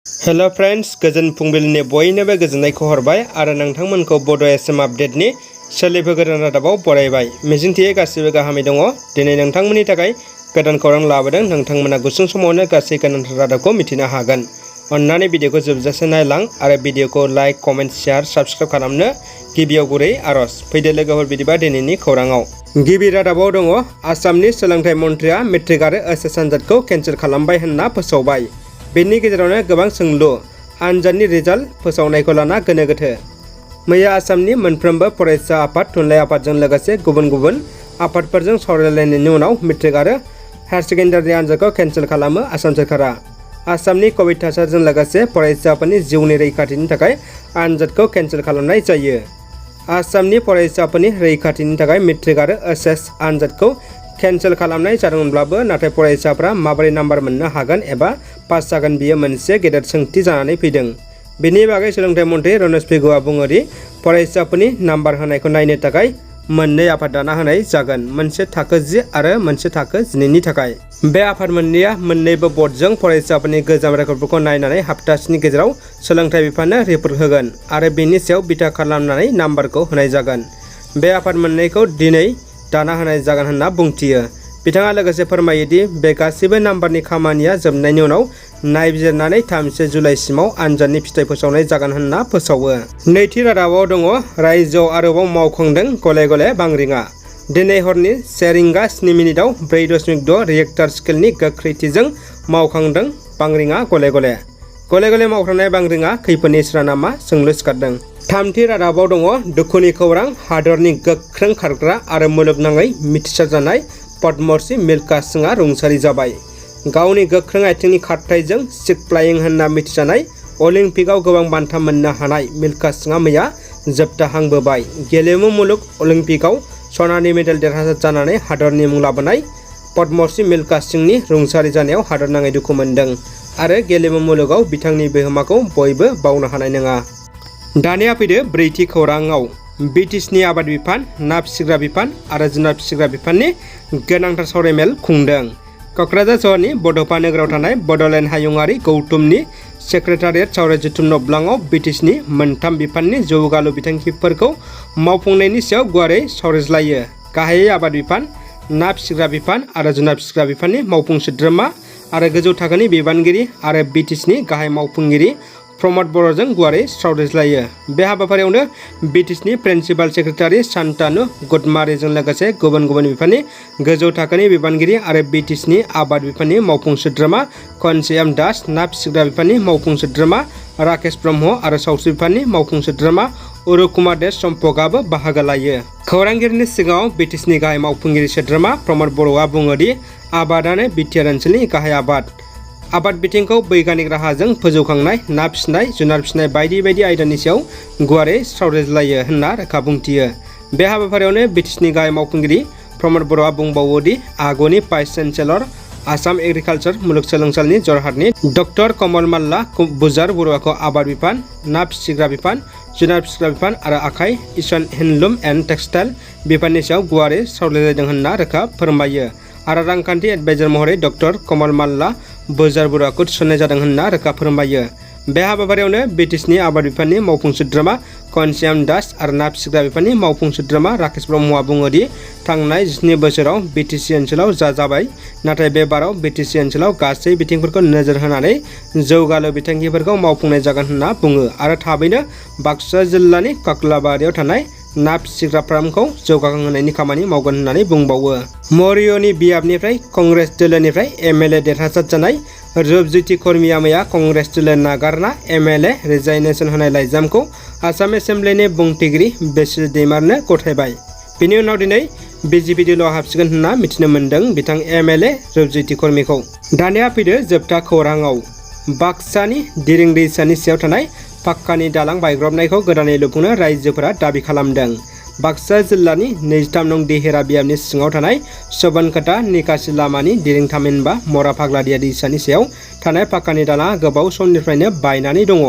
Hello friends, गोजोन फुंबिलिनि बयनोबो गोजोननायखौ हरबाय आरो नोंथांमोनखौ बड' एसएम आपडेटनि सोलिबोगोदान रादाबाव बरायबाय। मिजिंथियो गासिबो गाहामै दङ। दिनै नोंथांमोननि थाखाय गोदान खौरां लाबोदों। नोंथांमोना गुसुं समावनो गासै गोनांथार रादाबखौ मिथिनो हागोन। अन्नानै भिडिअखौ जोबजासे नायलां आरो भिडिअखौ लाइक, कमेन्ट, शेयार, साबस्क्राइब खालामनो गिबियाव गुरै आरज। फैदो लोगोफोर बिदिबा दिनैनि खौराङाव। गिबि रादाबाव दङ, आसामनि सोलोंथाइ मन्थ्रिया मेट्रिक आरो एचएस आनजादखौ केन्सेल खालामबाय होनना फोसावबाय। बेनि गेजेरावनो गोबां सोंलु, आनजादनि रिजाल्ट फोसावनायखौ लाना गोनो गोथो। मैया आसामनि मोनफ्रोमबो फरायसा आफाद, थुनलाइ आफादजों लोगोसे गुबुन गुबुन आफादफोरजों सावरायलायनायनि उनाव मेट्रिक आरो हायार सेकेन्डारि आनजादखौ केन्सेल खालामो आसाम सोरखारा। आसामनि कभिड थासारिजों लोगोसे फरायसाफोरनि जिउनि रैखाथिनि थाखाय आनजादखौ केन्सेल खालामनाय जायो। आसामनि फरायसाफोरनि रैखाथिनि थाखाय मेट्रिक आरो एचएस आनजादखौ केन्सेल खालामनाय जादोंमोनब्लाबो नाथाय फरायसाफ्रा माबोरै नाम्बार मोननो हागोन एबा पास जागोन बियो मोनसे गेदेर सोंथि जानानै फैदों। बेनि बागै सोलोंथाइ मन्थ्रि रमेश पेगुआ बुङो दि फरायसाफोरनि नाम्बार होनायखौ नायनो थाखाय मोननै आफाद दाना होनाय जागोन, मोनसे थाखो 10 आरो मोनसे थाखो 12नि थाखाय। बे आफाद मोननैया मोन्नैबो बर्डजों फरायसाफोरनि गोजाम रेकर्डफोरखौ नायनानै हप्तासेनि गेजेराव सोलोंथाइ बिफाननो रिपर्ट होगोन आरो बेनि सायाव बिथा खालामनानै नाम्बारखौ होनाय जागोन। बे आफाद मोननैखौ दिनै दाना होनाय जागोन होनना बुंथियो। बिथाङा लोगोसे फोरमायो दि बे गासैबो नाम्बारनि खामानिया जोबनायनि उनाव नायबिजिरनानै 3 जुलाइसिमाव आनजादनि फिथाय फोसावनाय जागोन होनना फोसावो। नैथि रादाबाव दङ, रायजोआव आरोबाव मावखांदों गले गले बांग्रिङा। दिनै हरनि 1:07 4.6 रिएक्टर स्केलनि गोख्रैथिजों मावखांदों बांग्रिङा गले गले। गले गले मावखांनाय बांग्रिङा खैफोदनि इसारा नामा सोंलु सिखारदों। थामथि रादाबाव दङ, दुखुनि खौरां, हादरनि गोख्रों खारग्रा आरो मुलुगनाङै मिथिसारजानाय पद्मश्री मिल्खा सिंहआ रुंसारि जाबाय। गावनि गोख्रों आथिंनि खारथाइजों सिक फ्लाइं होनना मिथिजानाय अलिम्पिकआव गोबां बान्था मोननो हानाय मिल्खा सिंहआ मैया जोबथा हां बोबाय। गेलेमु मुलुग अलिम्पिकआव सनानि मेडेल देरहासार जानानै हादरनि मुं लाबोनाय पद्मश्री मिल्खा सिंहनि रुंसारि जानायाव हादरनाङै दुखु मोनदों आरो गेलेमु मुलुगाव बिथांनि बिहोमाखौ बयबो बावनो हानाय नङा। दानिया फैदो ब्रैथि खौराङाव। बिटिसिनि आबाद बिफान, ना फिसिग्रा बिफान आरो जुनार फिसिग्रा बिफाननि गोनांथार सावरायमेल खुंदों। क'क्राझार सहरनि बड'फा नोगोराव थानाय बड'लेण्ड हायुङारि गौथुमनि सेक्रेटारियेट सावरायजथुम न'ब्लाङाव बिटिसिनि मोनथाम बिफाननि जौगालु बिथांखिफोरखौ मावफुंनायनि सायाव गुवारै सावरायज्लायो। गाहायै आबाद बिफान, ना फिसिग्रा बिफान आरो जुनार फिसिग्रा बिफाननि मावफुं सोद्रोमा आरो गोजौ थाखोनि बिबानगिरि आरो बिटिसिनि गाहाय मावफुंगिरि प्रमद बर'जों गुवारै सावरायज्लायो। बे हाबाफारियावनो बिटिसिनि प्रिन्सिपाल सेक्रेटारि शान्तानु गडमारिजों लोगोसे गुबुन गुबुन बिफाननि गोजौ थाखोनि बिबानगिरि आरो बिटिसिनि आबाद बिफाननि मावफुं सोद्रोमा घनश्याम दास, ना फिसिग्रा बिफाननि मावफुं सोद्रोमा राकेश ब्रह्म आरो सावस्रि बिफाननि मावफुं सोद्रोमा उरुकुमार देश चम्पकआबो बाहागो लायो। खौरांगिरिनि सिगाङाव बिटिसिनि गाहाय मावफुंगिरि सोद्रोमा प्रमद बर'आ बुङो दि आबादानो बिटिआर ओनसोलनि गाहाय आबाद बिथिंखौ बैग्यानिक राहाजों फोजौखांनाय, ना फिसिनाय, जुनार फिसिनाय बायदि बायदि आयदानि सायाव गुवारै सावरायज्लायो होनना रोखा बुंथियो। बे हाबाफारियावनो बिटिसिनि गाहाय मावफुंगिरि प्रमद बर'आ बुंबावो दि आगुनि भाइस चेन्सेलर आसाम एग्रिकालसार मुलुगसोलोंसालिनि जरहाटनि डक्टर कमल माल्ला बुजार बरुवाखौ आबाद बिफान, ना फिसिग्रा बिफान, जुनार फिसिग्रा बिफान आरो आखाइ इसान हेन्डलुम एन्ड टेक्सटाइल बिफाननि सायाव गुवारै सावरायलायदों होनना रोखा फोरमायो आरो रांखान्थि एडभाइजार महरै डक्टर कमल माल्ला बुजार बरुवाखौ थिसननाय जादों होनना रोखा फोरमायो। बे हाबाफारियावनो बिटिसिनि आबाद बिफाननि मावफुं सोद्रोमा घनश्याम दास आरो ना फिसिग्रा बिफाननि मावफुं सोद्रोमा राकेश ब्रह्मआ बुङो दि थांनाय 7 बोसोराव बिटिसि ओनसोलाव जाबाय, नाथाय बे बाराव बिटिसि ओनसोलाव गासै बिथिंफोरखौ नोजोर होनानै जौगालु बिथांखिफोरखौ मावफुंनाय जागोन होनना बुङो आरो थाबैनो बाक्सा जिल्लानि काक्लाबारियाव थानाय ना फिसिग्रा फार्मखौ जौगाखांहोनायनि खामानि मावगोन होननानै बुंबावो। मरिय'नि बियाबनिफ्राय कंग्रेस दोलोनिफ्राय एमएलए देरहासार जानाय रुपज्योति कर्मीया मैया कंग्रेस दोलो नागारना एमएलए रिजाइनेसन होनाय लाइजामखौ आसाम एसेम्ब्लिनि बुंथिगिरि बेसिल दैमारनो गथायबाय। बेनि उनाव दिनै बिजेपि दोलोआव हाबसिगोन होनना मिथिनो मोन्दों बिथां एमएलए रुपज्योति कर्मीखौ। दानिया फैदो जोबथा खौराङाव। बाक्सानि दिरिं दैसानि सायाव थानाय पाक्कानि दालां बायग्रबनायखौ गोदानै लुफुंनो रायजोफोरा दाबि खालामदों। बाक्सा जिल्लानि 23 नं देहेरा बियाबनि सिङाव थानाय सबनकाटा निकासि लामानि दिरिं थामहिनबा मरा फाग्लादिया दैसानि सायाव थानाय पाक्कानि दालाङा गोबाव समनिफ्रायनो बायनानै दङ,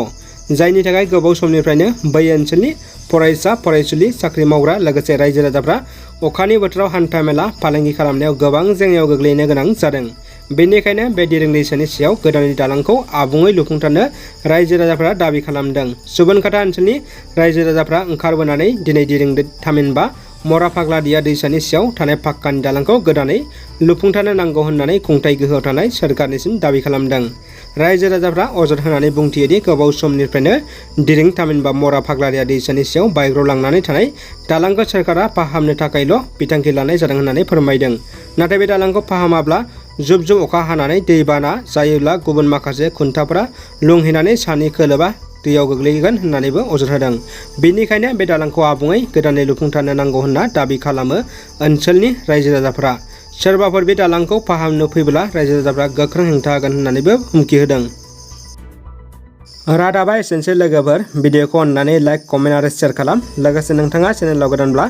जायनि थाखाय गोबाव समनिफ्रायनो बै ओनसोलनि फरायसा फरायसुलि, साख्रि मावग्रा लोगोसे रायजो राजाफ्रा अखानि बोथोराव हान्था मेला फालांगि खालामनायाव गोबां जेंनायाव गोग्लैनो गोनां जादों। बेनिखायनो बे दिरिं दैसानि सायाव गोदानै दालांखौ आबुङै लुफुंथारनो रायजो राजाफ्रा दाबि खालामदों। सुबनखाता ओनसोलनि रायजो राजाफ्रा ओंखारबोनानै दिनै दिरिं थामहिनबा मरा फाग्लादिया दैसानि सायाव थानाय पाक्कानि दालांखौ गोदानै लुफुंथारनो नांगौ होननानै खुंथाय गोहोआव थानाय सोरखारनिसिम दाबि खालामदों। रायजो राजाफ्रा अजद होनानै बुंथियोदि गोबाव समनिफ्रायनो दिरिं थामहिनबा मरा फाग्लादिया दैसानि सायाव बायग्र'लांनानै थानाय दालांखौ सोरखारा फाहामनो थाखायल' बिथांखि लानाय जादों होननानै फोरमायदों। नाथाय बे दालांखौ फाहामाब्ला जुब जुब अखा हानानै दैबाना जायोब्ला गुबुन माखासे खुन्थाफोरा लुंहैनानै सानि खोलोबा दैयाव गोग्लैगोन होननानैबो अजद होदों। बेनिखायनो बे दालांखौ आबुङै गोदानै लुफुंथारनो नांगौ होनना दाबि खालामो ओनसोलनि रायजो राजाफ्रा। सोरबाफोर बे दालांखौ फाहामनो फैब्ला रायजो राजाफ्रा गोख्रों हेंथा होगोन होननानैबो हुमखि होदों। रादाबा एसेनोसै लोगोफोर। भिडिअखौ अननानै लाइक, कमेन्ट आरो शेयार खालाम। लोगोसे नोंथाङा चेनेलाव गोदानब्ला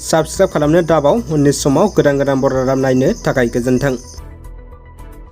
साबस्क्राइब खालामनो दाबाव। उननि समाव गोदान बर' रादाब नायनो थाखाय गोजोन्थों।